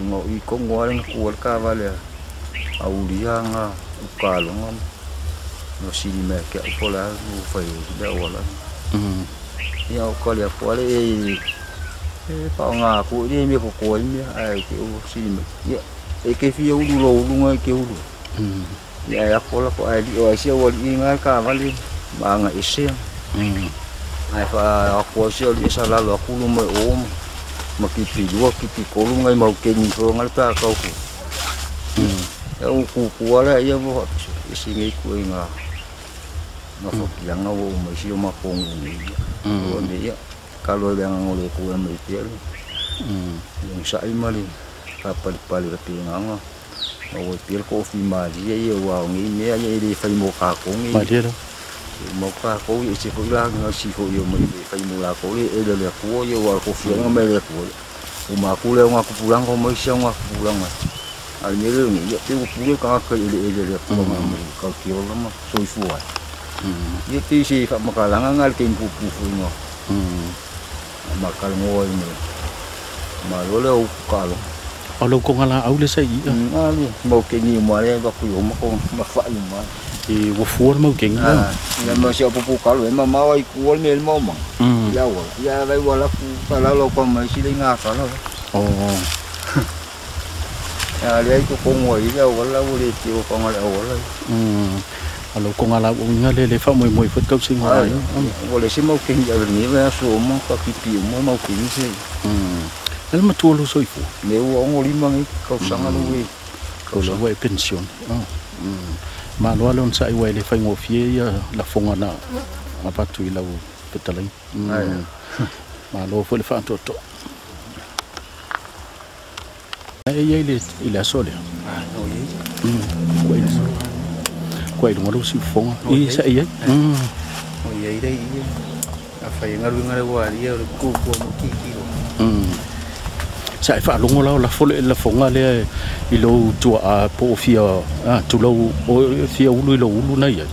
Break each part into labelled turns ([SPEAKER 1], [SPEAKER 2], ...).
[SPEAKER 1] Ngo i kongo ale ku al ka vale aulia nga ukalonga no sili me ke pola no fai le wala. Ia o kale ko ale e pa nga ku ni me ko ko ni ai ke o sili me ia e ke fi ulu lo ulu ngai ke ulu. Ia ya ko la ko ai o ai se o li nga ka vale ma nga ese. Ai fa ko se o li sa la lo ku lu me o ma ki pi lua ki pi ko lu ngai mau ke ni ko ngal ta ka ku. Ya u ku ku ala ia mo isi ngai ku nga ma fo ki nga wo mo si o ma ko ngi. O me ia kalau yang ngole ku me ti. Yang sai mali ka pali pali pe nga nga. O ti ko fi ma ji ia wa ngi me ia le fai mo ka ko ngi.
[SPEAKER 2] Ma le
[SPEAKER 1] mo ka ko i se ko la nga si ko yo mo fai mo la ko le e le ko yo wa ko fi nga me le ko. O ma ku le nga ku pulang ko mo si nga ku pulang. Al me le ngi ia te u pule ka ka ile ile le ko nga mo ka ki o ma soi fu ai. Ia te si fa makalanga ngal ke pu pu fu ngo. Makal ngo ai me. Ma lo le u ka lo.
[SPEAKER 2] O lo ko ngala au le sai ia.
[SPEAKER 1] Ali mo ke ni mo le ba ku yo mo ko ma fa i ma.
[SPEAKER 2] E wo fu mo ke ni.
[SPEAKER 1] Ya mo si o pu ka lo ma ma ai ku me mo ma. Ya wa ya vai wa la ku pa la lo ko ma si le nga ka lo.
[SPEAKER 2] O.
[SPEAKER 1] Ya le ai ko ko mo i ya wa la wo le ti o ko ngala o la.
[SPEAKER 2] Alo ko ngala o nga le le fa moi moi fot kau sing ai.
[SPEAKER 1] Wo le si mo ke ni ni va so mo ka ki pi mo mo ke ni se.
[SPEAKER 2] El ma tu lo soi fu.
[SPEAKER 1] Me o ngo li mangi kau sanga lo we.
[SPEAKER 2] Kau la we pension. Ma lo alon sai we le fa ngo fie ya la fonga na ma patu i lau petalai. Ma lo fo le fa to to. Ai ai le i la sole.
[SPEAKER 3] No ye.
[SPEAKER 2] Ko i ko i lo si fonga. I sa i.
[SPEAKER 3] O ye i i. A fa ngaru ngaru wa i o ku ku mo ki ki ro.
[SPEAKER 2] Sa e whaalongo lao la fole la fonga lea i lou tua a po fia a tulau o fia ulu i lou ulu nei ai.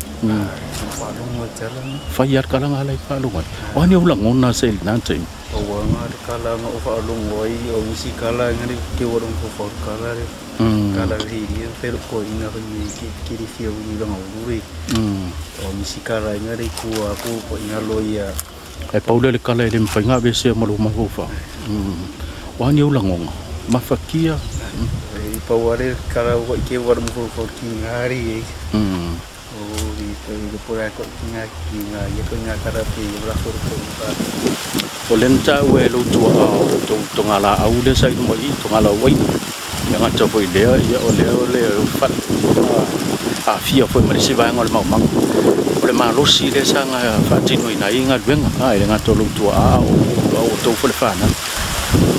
[SPEAKER 3] Whaalongo tala.
[SPEAKER 2] Whai ar kalanga lai whaalongo ai. O ani ula ngona se i nā te.
[SPEAKER 3] O wanga ar kalanga o whaalongo ai o isi kala ngari ke warong fo fo kala re. Kala hiri e whero ko inga hoi ki kiri fia ulu langa ulu re. O isi kala ngari kua ko ko inga loia.
[SPEAKER 2] E paule le kala e le mwhainga vese ma lo mahofa. Wani ula ngonga, mawhakia.
[SPEAKER 3] E pauare kara o ke waru mo fo ki ngari e. O i te pora ko ki nga ki nga ye ko nga kara pe ora fo ko ka.
[SPEAKER 2] O lenta ue lo tua o to ngala au le sai mo i to ngala wai. Ya nga to foi lea ia o lea o lea o fat. A fia foi ma se vai ngol mau mau. O le malosi le sanga whaatino ina inga luenga. A ele nga to lo tua a o to fo le whana.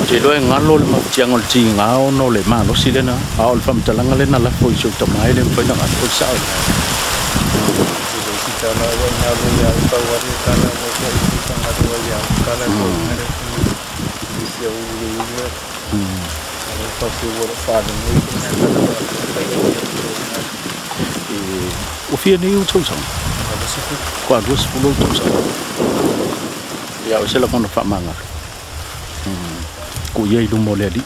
[SPEAKER 2] Te loe ngalo le mafutianga o le tiga ona o le malosi lena a o le faamatalaga lena lafo i si ou tama ai le mafai na gato le sa'o. O fia nei o tausaga kua 20 tausaga ia o se lagona faamagalo ku ia i luma o le ali'i.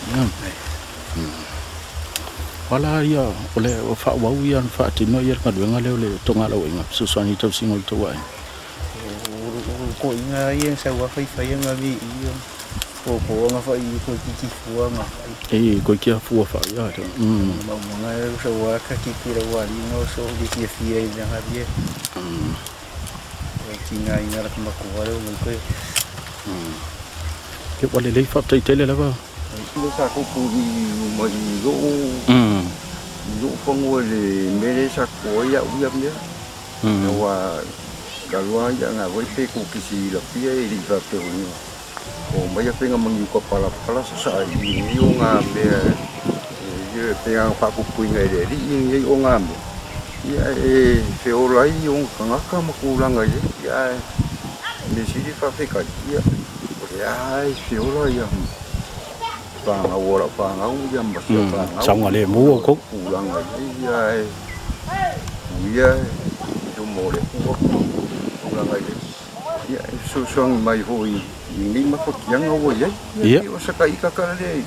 [SPEAKER 2] Wala ia o le o whaawau ia na whaatino ia le galuega lea o le togalauaiga fesoasoani tausiga o le tauaega.
[SPEAKER 3] Ko inga ia sa wa fai fai nga vi i ko ko nga fai ko ki ki fua nga fai.
[SPEAKER 2] E ko ki fua fai ia.
[SPEAKER 3] Ma nga sa wa ka ki ki ra wa li no so di ki fia i nga vi. O ki nga inga ra ma ko wa mo ko.
[SPEAKER 2] Ke wale lei whaptai tele lava.
[SPEAKER 1] Le sa ko ku i mai lo. Lo whango le mere sa ko ia uia mea. Wa kalua ia ngā wai pe ku kisi la pia e li whapte hunga. O mai a whenga mangi ka pala pala sa sa i ni o ngā mea. E pe ngā whakupuinga e le ri i o ngā mea. Ia e wheola i o kangaka makulanga ia. Ia me siri whawhekai. Ia ai wheola ia. Whanga ora whanga ia masia whanga.
[SPEAKER 2] Saunga le mua ko.
[SPEAKER 1] Kulanga ia e. Ia e mo le ua. Kulanga ia. Ia e susuangi mai hoi. I nei mafakianga ua iai. Ia o saka i kakara le.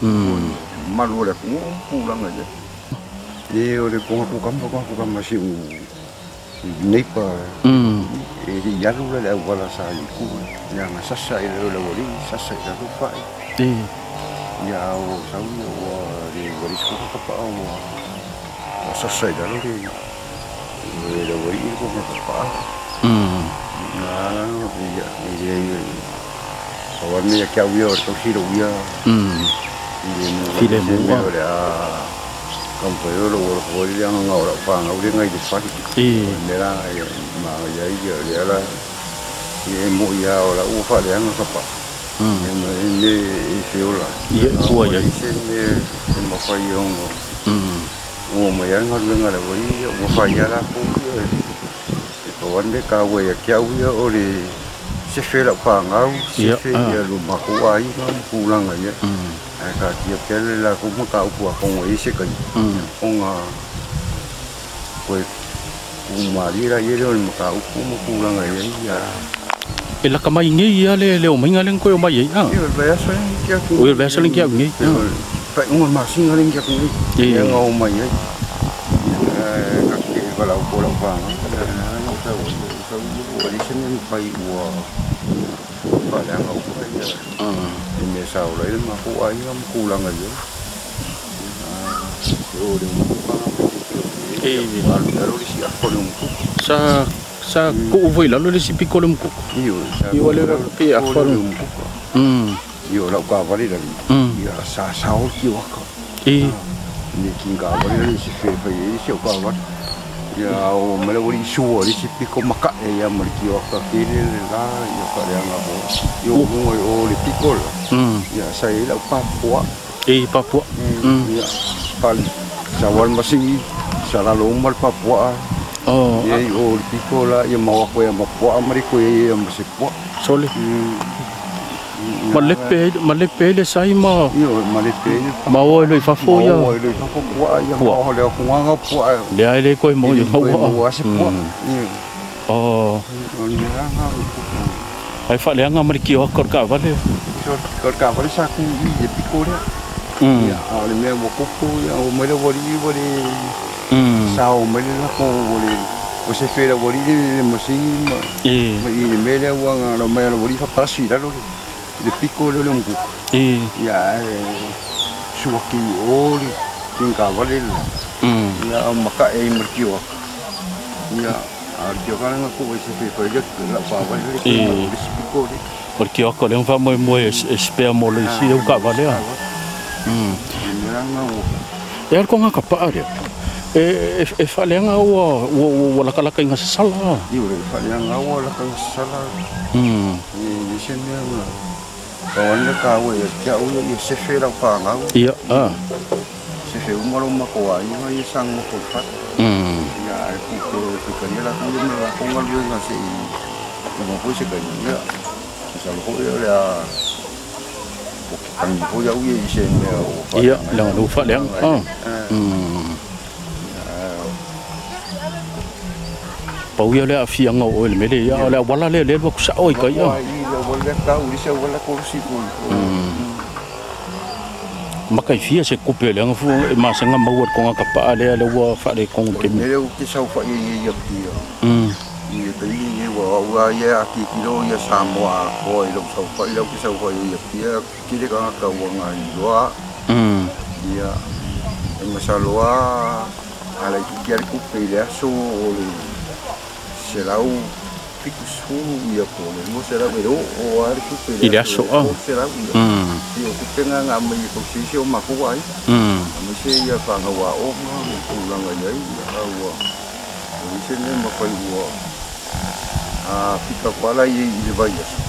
[SPEAKER 1] Malu o le atunuu ma tulaga i ai. E o le kogakukama si ou neighbor e le i alu la le auala sa i tua ia na sasa i le aualii sasa i lalo fa'i ia o sau ia ua le ua le isi kogakapa'a ua sasa i lalo le le aualii le kogakapa'a ia e pau lava le mea ia te a'u ia o le tausi i lo'u ia filemu se mea o le a taumafai ai lou ola foi le agaga o la'u fanau lea nai le fale o le mea la e manaia ai ia lea la e mo'i a o la'u ua faaleaga kapa'a e mea e feola
[SPEAKER 2] Ia tua iai.
[SPEAKER 1] Se mea e mafai e ono ua mai ai galuega a le aualii ua fai a lakou ia e pau lava le mea taua ia te a'u ia o le sefe la'u fanau sefe ia lo matou aiga ma tulaga i ai ae taatia pea le latou mataupu atonu e i ai se taimi ona toe tumalie laia lea o le mataupu ma tulaga i ai ia.
[SPEAKER 2] E laka mai nei ia le omaiga lea na toe omai ai a.
[SPEAKER 1] Ia o le vaiaso lea na tea atu.
[SPEAKER 2] O le vaiaso lea na tea atu nei.
[SPEAKER 1] Faaiuga o le masina lea na tea atu nei lea na omai ai. Ae tatou te valaau pea o lau fanau sau ua leai se mea mafai ua faaleaga uma ia le mea sa ola ai le matou aiga ma tulaga i ai. O le umukuka alu i lalo le isi afa o le umukuka.
[SPEAKER 2] Sa tuu foi i lalo le isi piko o le umukuka.
[SPEAKER 1] Ioe sa
[SPEAKER 2] tuu i lalo le afa o le
[SPEAKER 1] umukuka. Ia o lau kavale lali ia sa sao le kioaka. Le king kavale lali se fe fai ai si au kavale. Ia o mai le aualii sua i le isi piko maka'e ia ma le kioaka tele le la ia faaleaga foi. Ia o luga i o le piko la ia sa i ai lau Papua.
[SPEAKER 2] Papua.
[SPEAKER 1] Ia pali sau lava le masigi sa lalo uma le papua'a. Ia i o le piko la ia maoa atu ai ma pua'a ma le toe ai ia ma se pua'a.
[SPEAKER 2] Sole. Malepe ai le sai ma.
[SPEAKER 1] Ioe, malepe ai le.
[SPEAKER 2] Maoa ai loa i fafo ia.
[SPEAKER 1] Maoa ai loa i fafo pua'a ia maoa le atugaga pua'a.
[SPEAKER 2] Lea e le toe maua.
[SPEAKER 1] E le toe maua lava se pua'a.
[SPEAKER 2] O.
[SPEAKER 1] O le mea la lena o le tupu.
[SPEAKER 2] Ae faaleaga ma le kioaka o le taavale.
[SPEAKER 1] O le taavale sa tu i i le piko lea. Ia, a o le mea ua tupu, ia, ua omai le aualii ua le sao mai le latou ua le ua sefe e le aualii le masini ma ma i le mea lea ua na lau mai a le aualii faapalasi i lalo le piko lea o le umukuka. Ia, ae suaki i o le king taavale le ia maka'e ai ma le kioaka. Ia, a o le kioaka lea na tuu ai sefe fai le lau taavale le le isi piko lea.
[SPEAKER 2] O le kioaka lea na faamoemoe e spare mo le isi au taavale a. E alu ko kapa'a lea. E faaleaga ua lakalaka i gasasala.
[SPEAKER 1] Ioe, faaleaga ua laka gasasala. E se mea na pau lava le taua ia te a'u ia sefe lau fanau.
[SPEAKER 2] Ia a.
[SPEAKER 1] Sefe uma lo matou aiga ia sa nonofo i le fale. Ia ae pupe fetalia latou ia ma latou galuega se'i uma foi se taimi. Ia masalo foi o le a tagi foi a'u ia i se mea o
[SPEAKER 2] Ia, leaga lea ua faaleaga. Pau ia o le aafiaga o oe i le mea lea ia, a o le auala lea lea e alu atu sa'o ai tai a.
[SPEAKER 1] I le auala lea tau i le isi auala kolosi foi.
[SPEAKER 2] Makaifia se tupe leaga fua e masani ona maua i le togakapa'a lea lea ua faaletonu i le taimi.
[SPEAKER 1] O le mea lea ou te saofa'i ai nei i Apia i le taimi lenei aua o a'u lava ia a tilotilo ia Samoa atoa i lou saofa'i lea ou te saofa'i ai i Apia tele tagata ua gailoa ia e masalo lava a laitiiti lava le tupe i le aso o le 170 ia po o le 200 e oo lava le tupe
[SPEAKER 2] i le aso
[SPEAKER 1] 300 ia. Ia o tupe na na aumai e tausi ai si o matou aiga aemaise ia fanau aoga ma tulaga i ai a ua leai se mea mafai ua a pika atu lava la i le vaiaso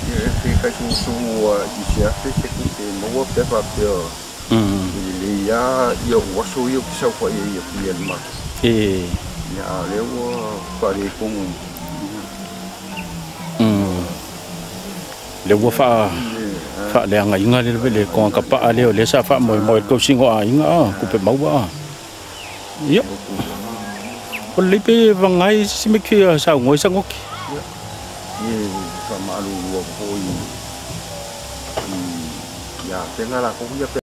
[SPEAKER 1] ia e pe tai sulusulu lava i se afe se tupe e maua pe a faapea e lelei lava ia ou aso ia ou te saofai ai i Apia i le maketi. Ia a o lea ua faaletonu.
[SPEAKER 2] Lea ua faaleagaina le togakapa'a lea o lea sa faamoemoe i le tausiga o aiga a tupe maua a. Ia. O lelei pe vagae se isi mea e te fia saunoa ai Sagoki.
[SPEAKER 1] Ia, e faamalulu atu foi i
[SPEAKER 4] Ia penga la ko ia.